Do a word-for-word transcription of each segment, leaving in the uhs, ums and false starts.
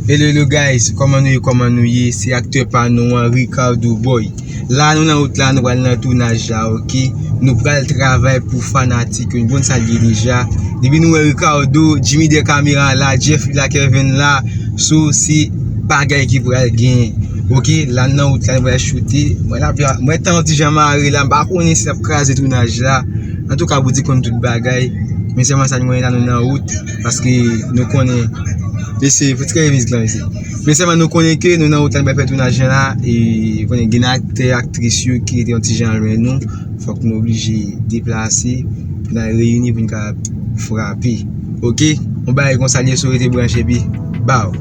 Hello, hello guys, kòman nou ye, kòman nou ye? Se aktè pa nou an, Ricardo Boy. La nou nan wout la, nou pral nan tounaj la, oke? Nou pral travay pou fanatik yo, nou konn sa l ye deja. Depi nou wè Ricardo, Jimmy dèyè kamera la, Jeff la, Kevin la, so se bagay ki pral genyen. Oke, la nou nan wout la, nou pral choute. Mwen la, mwen tan yon ti jan mare la, m pa konnen si n ap kraze tounaj la. Antouka, Bondye konn tout bagay. Men sèlman sa nou konnen la, nou nan wout, paske nou konnen, mesye, fò ti kare mizik lan, mesye. Men sèlman nou konnen ke nou nan wout la, nou pral fè tounaj la, e konnen gen aktè, aktris yo ki rete yon ti jan lwen nou. Fòk nou oblije deplase pou n al reyini pou n ka frape. Oke? Yon bagay konsa l ye, so rete branche, epi baw.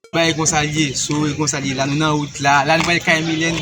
Bagay konsa l ye, so e konsa l ye. La nou nan wout la, la nou pral kay Milèn.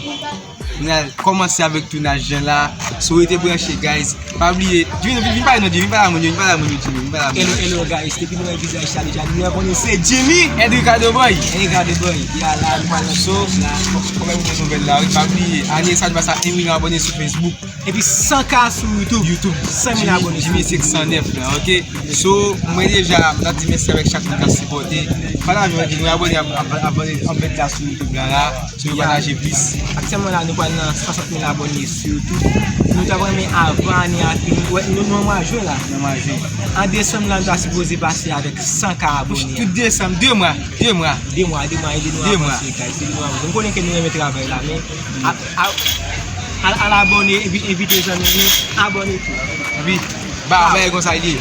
Nou al kòmanse avèk tounaj jan la. So rete branche, guys. Pa bliye, vin, vin, vin pale non, vin pale a moun yo, vin pale a moun yo, Jimmy, vin pale a moun yo. Hello, hello, guys. Depi nou wè vizaj sa deja, nou wè konnen se Jimmy. Edric Adoboy. Edric Adoboy. Ya la, nou pral nan tounaj la. So, kòman nou gen nouvèl la, wi, pa bliye. Ane sa nou pase a en milyon abòne sou Facebook. Epi san K sou YouTube. YouTube. San mil abòne sou YouTube. Jimmy senk san nèf la, oke? So, mwen deja, m ap di mèsi avèk chak moun k ap sipòte. Pale avè yo, di nou abòne, ab-, ab-, abòne, abòne la sou YouTube la, la. So, yo pataje plis. Aktyèlman la, nou pral nan swasant mil abòne sou YouTube. Nou ta renmen avan ane a fini. Wè, nou, nou nan mwa jen la. Nan mwa jen. An desanm la, nou ta sipoze pase avèk san K abòne. Tout desanm, de mwa, de mwa. De mwa, de mwa, ede nou avanse, guys. Ede nou avanse. M konnen ke nou renmen travay la, men a, a, al, al abòne, envi-, envite zanmi nou, abòne tou. Wi, ba, bagay konsa l ye.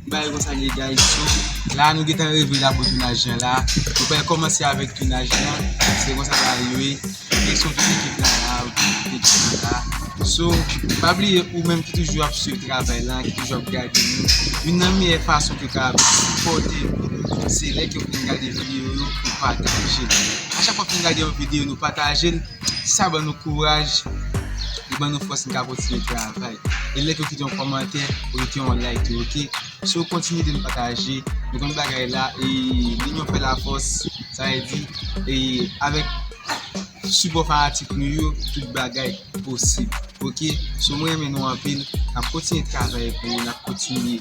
Bagay konsa l ye, guys. So, la nou gentan rive la pou tounaj lan la. Nou pral kòmanse avèk tounaj lan. Se konsa bagay yo ye. Kesyon tout ekip la la, tout ekip la la. So, pa bliye ou menm ki toujou ap swiv travay la, ki toujou ap gade nou, youn nan meyè fason ke w ka sipòte nou, se lè ke w fin gade videyo yo, ou pataje l. A chak fwa w fin gade yon videyo, nou pataje l, sa ban nou kouraj, li ban nou fòs, nou ka kontinye travay. E lè ke w kite yon kòmantè, ou kite yon like tou, oke? So, kontinye de nou pataje, nou konn bagay la, e linyon fè lafòs, sa vle di, e avèk sipò fanatik nou yo, tout bagay posib. Oke? So, mwen renmen nou anpil. N ap kontinye travay pou nou, n ap kontinye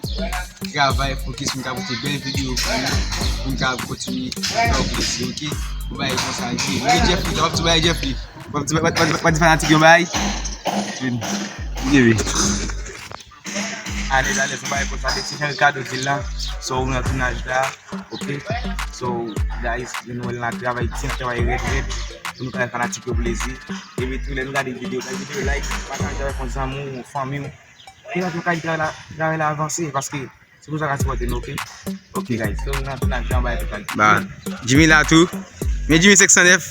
travay fokis, nou ka pote bèl videyo pou nou, pou nou ka kontinye fè w plezi, oke? Yon bagay konsa, oke? Oke, Jeffrey, w ap di bagay, Jeffrey. W ap di, w ap, w ap, w ap di fanatik yon bagay? Vin. Vin, vin. Anedalè, se yon bagay konsa, se ti jan Ricardo di l lan. So, ou nan tounaj la. Oke? So, guys, nou wè l nan travay di, nan travay rèd, rèd. Pou nou ka fè fanatik yo plezi. Epi tou, lè nou gade videyo, like videyo, like, pataje avèk yon zanmi w, yon fanmi w. Pou nou ka travay la, travay la avanse, paske se konsa ka sipòte nou, oke? Oke, guys, so, nou nan tounaj la, bay tout. Ba, Jimmy la tou. Men Jimmy senk san nèf.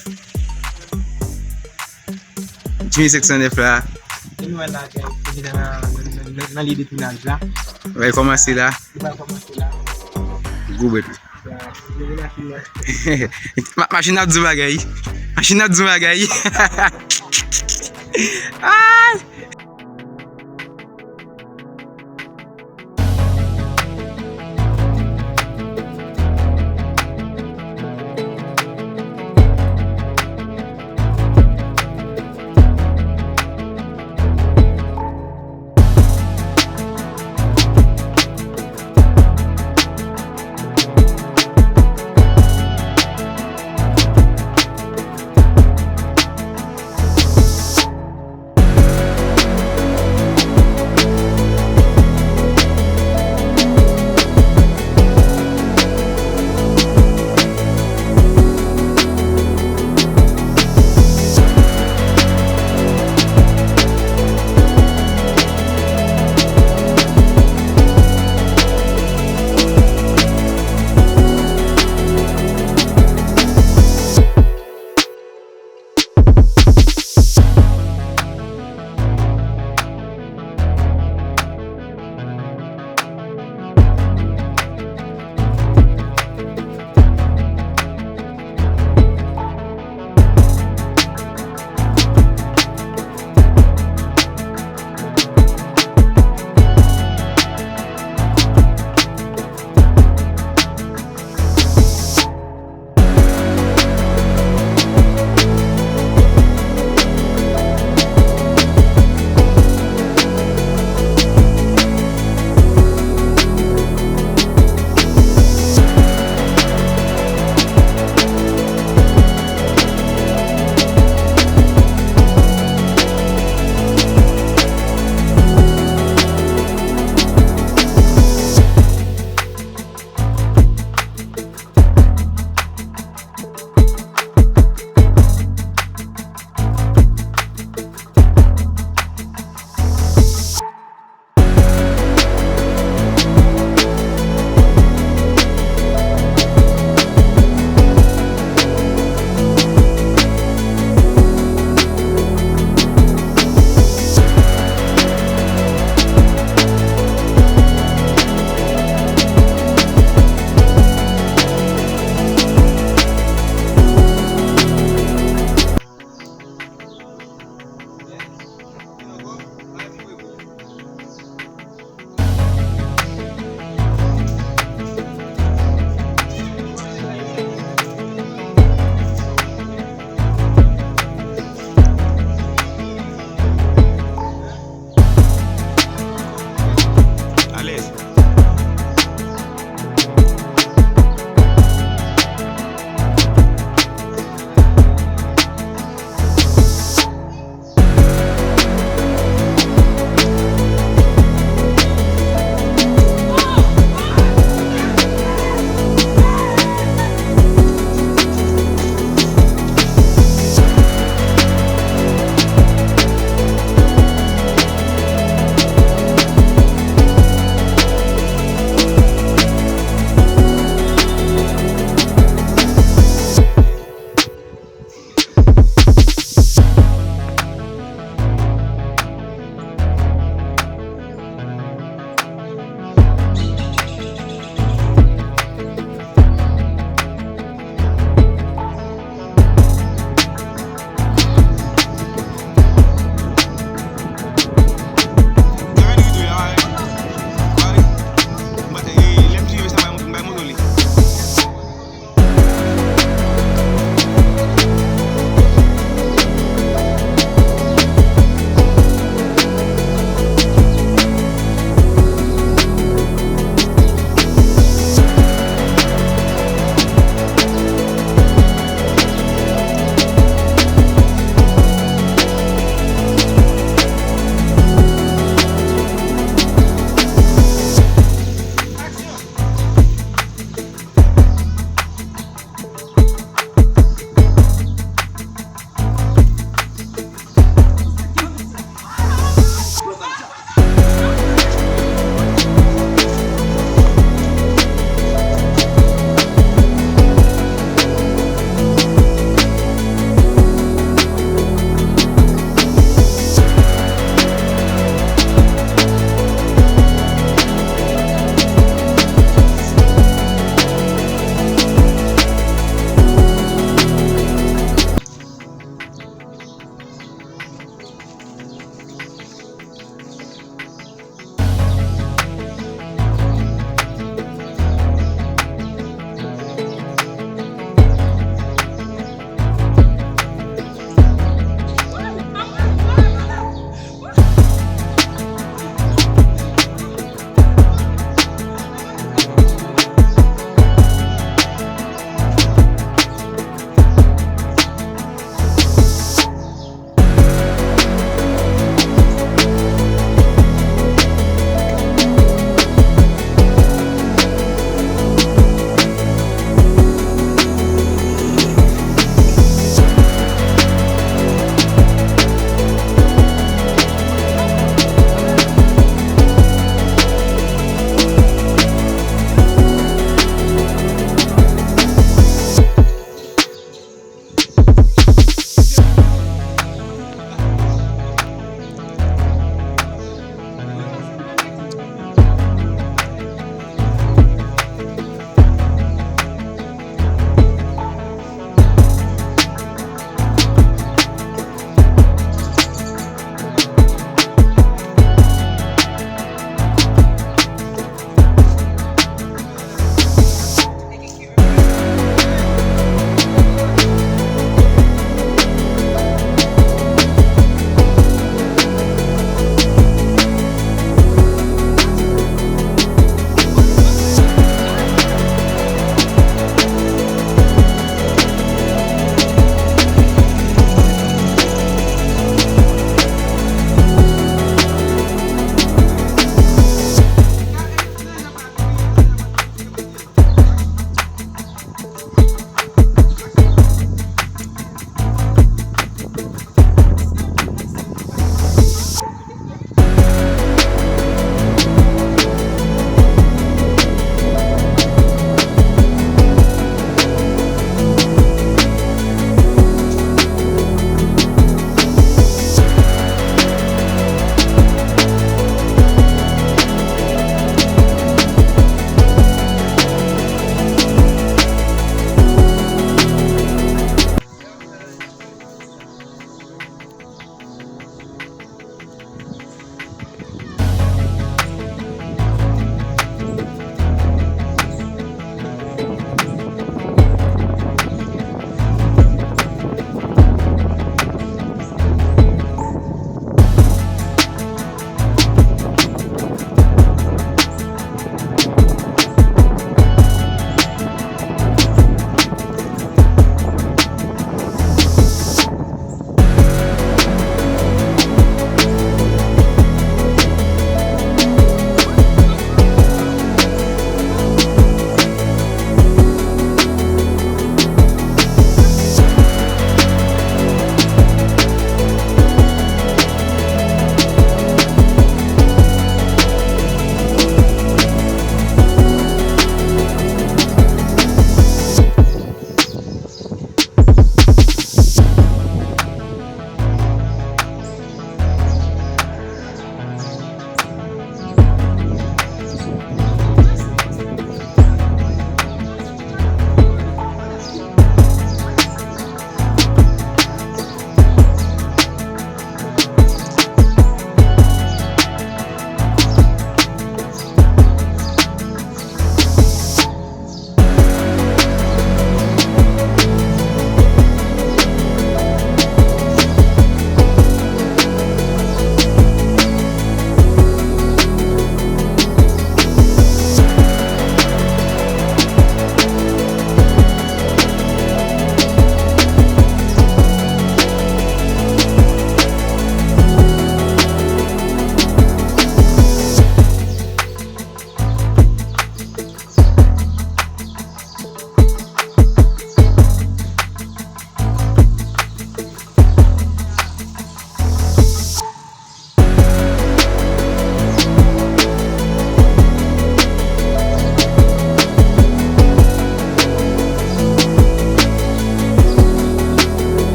Jimmy senk san nèf la. E nou wè la, guys, nou nan, nan, nan, nan, nan lye de tounaj la. Wè, kòmanse la. Li pral kòmanse la. Gwo bèt. Ya, nou nan machin nan. Ma-, machin nan ap di bagay. Machin nan ap di bagay. Ay!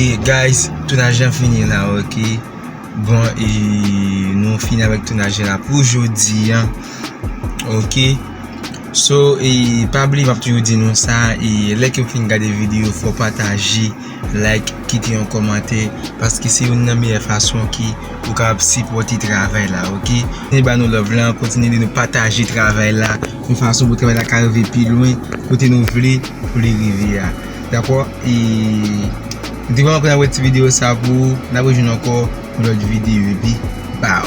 E guys, tounaj lan fini la, ok? Bon, e nou fini avèk tounaj la pou jodi an. Ok? So, e pa bliye, m ap toujou di nou sa, e lè ke w fin gade videyo, fò w pataje, like, kite yon kòmantè, paske se youn nan meyè fason ki ou kapab sipòte travay la, ok? Kontinye ba nou love la, kontinye ede nou pataje travay la, yon fason pou travay la ka rive pi lwen, kote nou vle pou li rive a. Dakò? E nou te vrèman kontan wè ti videyo sa pou ou, n ap rejwenn ankò yon lòt videyo, epi, bow!